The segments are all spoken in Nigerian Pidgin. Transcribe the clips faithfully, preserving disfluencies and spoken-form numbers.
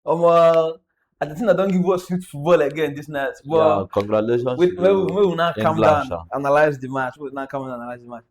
Omo, Argentina don give us sweet football again this night. Yeah, congratulations. Wait, we will now calm down, analyze the match. We will now calm down, analyze the match.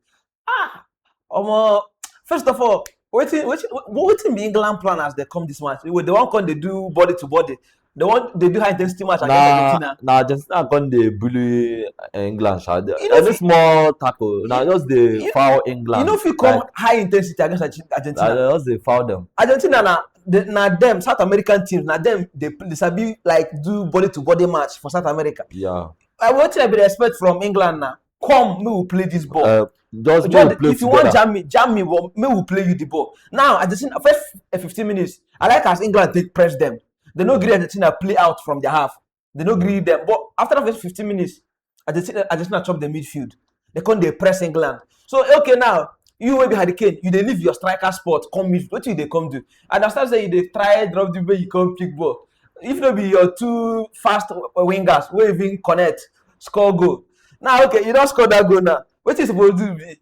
Ah, omo. First of all, wetin wetin wetin be England plan as they come this match? They wan come dey do body to body. They want they do high intensity match against Argentina. Na Argentina come dey bully England sha. Any small tackle, na just dey foul England. You no fit come high intensity against Argentina. Just dey foul them. Argentina na na dem South American teams, na dem dey sabi like do body to body match for South America. Yeah. Wetin I bin dey expect from England na come make we play this ball. Uh, just go play if you wan jam me, jam me, make we play you the ball. Now Argentina first fifteen minutes, I like as England take press them. They no gree Argentina play out from their half. They no gree them. But after the first fifteen minutes, Argentina, Argentina chop the midfield. They come dey press England. So okay now, you wey be Harry Kane, you dey leave your striker spot, come midfield. Wetin you dey come do? I understand say you dey try drop the way you come pick ball. If no be your two fast wingers wey even connect, score goal. Now okay, you don score that goal now. Wetin you suppose do be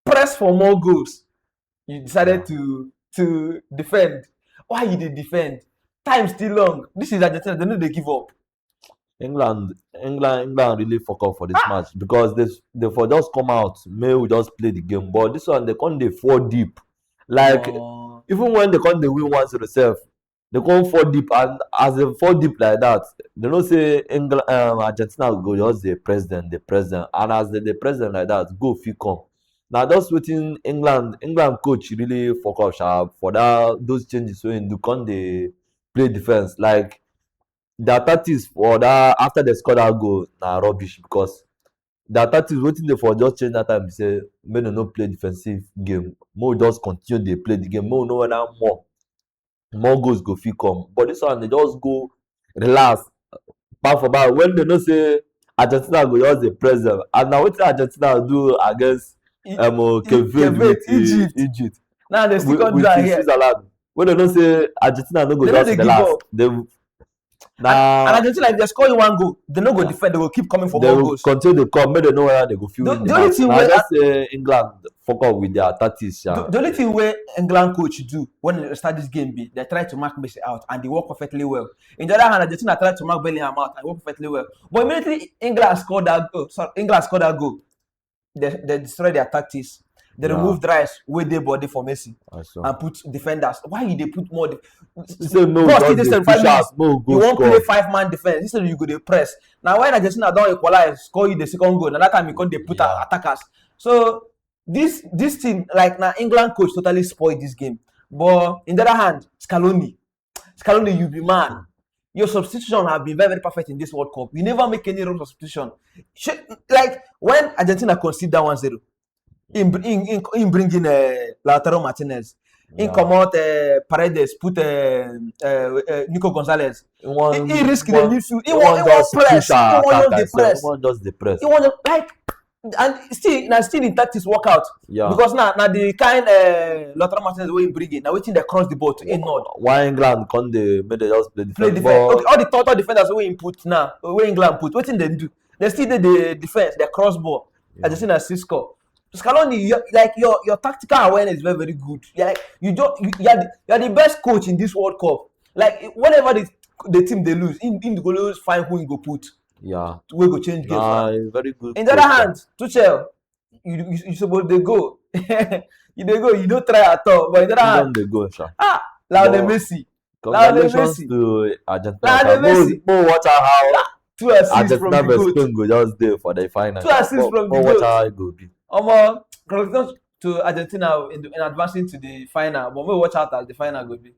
press for more goals. You decided to to defend. Why you dey defend? Time still long. This is Argentina. They no dey give up. England, England, England really fuck up for this match because they they for just come out, make we just play the game. But this one they come dey fall deep. Like even when they come dey win one zero sef, they come fall deep, and as they fall deep like that, they know say England, um, Argentina go just dey press them, dey press them, and as they dey press them like that, goal fit come. Na just wetin England England coach really fuck up sha for that those changes wey he do, come dey play defense. Like their tactics for that after they score that goal na rubbish because their tactics wetin they for just change that time be say make dem no play defensive game, make we just continue dey play the game, make we know whether more more goals go fit come. But this one they just go relax, back for back when they know say Argentina go just dey press them. And na wetin Argentina do against um, Cape Verde with Egypt. Egypt. Now they still come do here. Switzerland. When they know say Argentina no go just relax. They na and Argentina, if they score you one goal, they no go defend. They will keep coming for more goals. Continue to come, make they know whether they go feel. The, the only thing wey just say England fuck up with their tactics. Yeah. The, the only thing wey England coach do when they start this game be they try to mark Messi out and they work perfectly well. In the other hand, Argentina try to mark Bellingham out and work perfectly well. But immediately England scored that goal, sorry, England scored that goal. They, they destroy their tactics. They yeah. remove Rice with their body for Messi and put defenders. Why you they put more? De- so no, boss, this seventy-five minutes. You won't play five man defense. Instead, you go to press. Now, when Argentina don't equalize, score you the second goal. Another time, you can't they put yeah. attackers. So this this thing, like now, England coach totally spoiled this game. But in the other hand, Scaloni, Scaloni, you be man. Your substitution have been very, very perfect in this World Cup. You never make any wrong substitution. Like when Argentina concede that one zero, in in in, in bringing uh, Lautaro Martinez, in yeah. come out uh, Paredes, put uh, uh, uh, Nico Gonzalez. He, he risk the midfield. He won't press. He won't just the press. He won't just the press. He won't like and still na still in tactics work out. Yeah. Because now now the kind uh, Lautaro Martinez wey bring in, now wetin they cross the ball to in nod. Why England come dey make they just play defense? Play defense. Okay, all the total defenders wey he put now, wey England put, wetin they do? They still dey the defense, they cross ball. Yeah. As they say na still score. Scaloni, your, like your your tactical awareness is very very good. You're like you just you, you're, the, you're the best coach in this World Cup. Like whenever the the team they lose, in in the go lose find who he go put. Yeah. Wey go change game. Nah, very good. In the other hand, Tuchel, you you, you suppose they go. You they go. You don't try at all. But in the other hand, they go, sir. Ah, Lionel Messi. Congratulations to Argentina. Lionel Messi. Go watch out how two assists from the goal. Spain go just there for the final. Two assists from the goal. Watch how it go be. Omo, congratulations to Argentina in, in advancing to the final. But we watch out as the final go be.